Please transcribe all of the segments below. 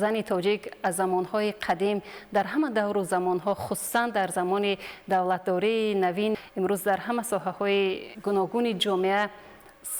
Зани тоҷик аз замонҳои қадим дар ҳама давру замонҳо, хусусан дар замони давлатдории навин, имрӯз дар ҳама соҳаҳои гуногуни ҷомеа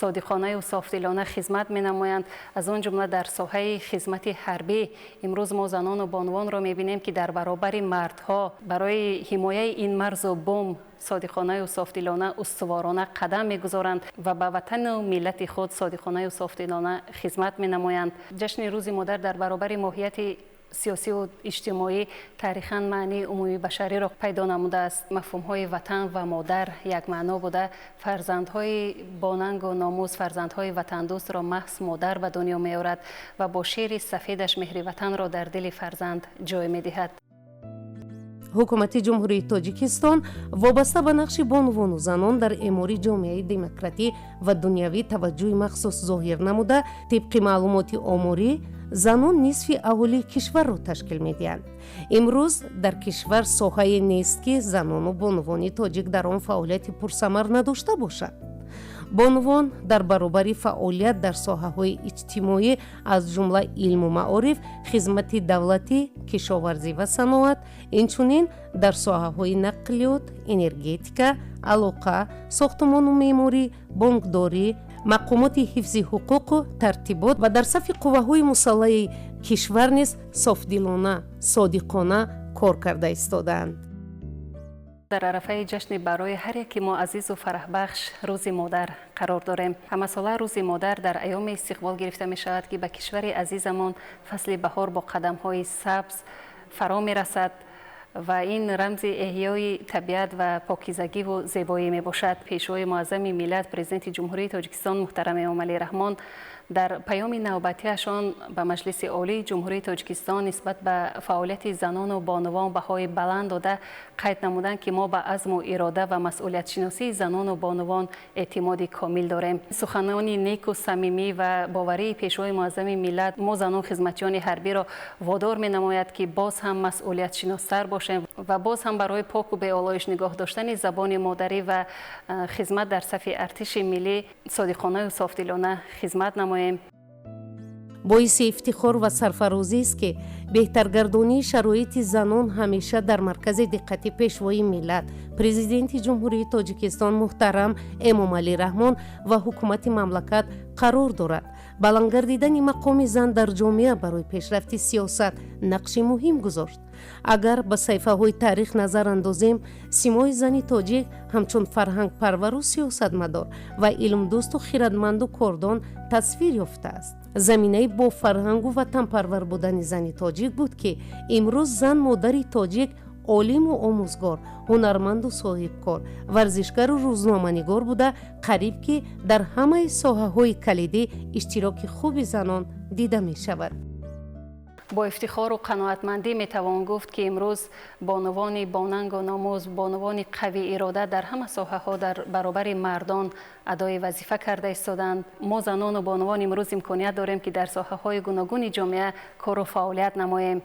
содиқонаю софдилона хизмат менамоянд. Аз он ҷумла дар соҳаи хизмати ҳарбӣ имрӯз мо занону бонувонро мебинем, ки дар баробари мардҳо барои ҳимояи ин марзу бум содиқонаю софдилона, устуворона қадам мегузоранд ва ба ватану миллати худ содиқонаю софдилона хизмат менамоянд. Ҷашни Рӯзи модар дар баробари моҳияти сиёсиву иҷтимоӣ таърихан маънии умумибашариро пайдо намудааст. Мафҳумҳои ватан ва модар якмаъно буда, фарзандҳои бонангу номус, фарзандҳои ватандӯстро маҳз модар ба дунё меорад ва бо шири сафедаш меҳри ватанро дар дили фарзанд ҷой медиҳад. Ҳукумати Ҷумҳурии Тоҷикистон вобаста ба нақши бонувону занон дар эъмори ҷомеаи демократӣ ва дунявӣ таваҷҷӯҳи махсус зоҳир намуда, тибқи маълумоти оморӣ, занон нисфи аҳолии кишварро ташкил медиҳанд. Имрӯз дар кишвар соҳае нест, ки занону бонувони тоҷик дар он фаъолияти пурсамар надошта бошанд. Бонувон дар баробари фаъолият дар соҳаҳои иҷтимоӣ, аз ҷумла илму маориф, хизмати давлатӣ, кишоварзӣ ва саноат, инчунин дар соҳаҳои нақлиёт, энергетика, алоқа, сохтумону меъморӣ, бонкдорӣ, мақомоти ҳифзи ҳуқуқу тартибот ва дар сафи қувваҳои мусаллаҳи кишвар низ софдилона, содиқона кор карда истодаанд. Дар арафаи ҷашни барои ҳар яки мо азизу фараҳбахш Рӯзи модар қарор дорем. Ҳамасола Рӯзи модар дар айёми истиқбол гирифта мешавад, ки ба кишвари азизамон фасли баҳор бо қадамҳои сабз фаро мерасад ва ин рамзи эҳёи табиат ва покизагиву зебоӣ мебошад. Пешвои муаззами миллат, Президенти Ҷумҳурии Тоҷикистон муҳтарам Эмомалӣ Раҳмон дар паёми навбатиашон ба Маҷлиси Олии Ҷумҳурии Тоҷикистон нисбат ба фаъолияти занону бонувон баҳои баланд дода, қайд намуданд, ки мо ба азму ирода ва масъулиятшиносии занону бонувон эътимоди комил дорем. Суханони неку самимӣ ва боварии Пешвои муаззами миллат мо, занон хизматчиёни ҳарбиро, водор менамояд, ки боз ҳам масъулиятшиностар бошем ва боз ҳам барои поку беолоиш нигоҳ доштани забони модарӣ ва хизмат дар сафи артиши миллӣ содиқонаю софдилона хизмат намоем. Боиси ифтихор ва сарфарозист, ки беҳтаргардонии шароити занон ҳамеша дар маркази диққати Пешвои миллат, Президенти Ҷумҳурии Тоҷикистон муҳтарам Эмомалӣ Раҳмон ва ҳукумати мамлакат қарор дорад. Баланд гардидани мақоми зан дар ҷомеа барои пешрафти сиёсат нақши муҳим гузошт. Агар ба саҳифаҳои таърих назар андозем, симои зани тоҷик ҳамчун фарҳангпарвару сиёсатмадор ва илмдӯсту хирадманду кордон тасвир ёфтааст. Заминаи бофарҳангу ватанпарвар будани зани тоҷик буд, ки имрӯз зан, модари тоҷик, олиму омӯзгор, ҳунарманду соҳибкор, варзишгару рӯзноманигор буда, қариб ки дар ҳамаи соҳаҳои калидӣ иштироки хуби занон дида мешавад. Бо ифтихору қаноатмандӣ метавон гуфт, ки имрӯз бонувони бонангу номус, бонувони қавиирода дар ҳама соҳаҳо дар баробари мардон адои вазифа карда истодаанд. Мо, занону бонувон, имрӯз имконият дорем, ки дар соҳаҳои гуногуни ҷомеа кору фаъолият намоем.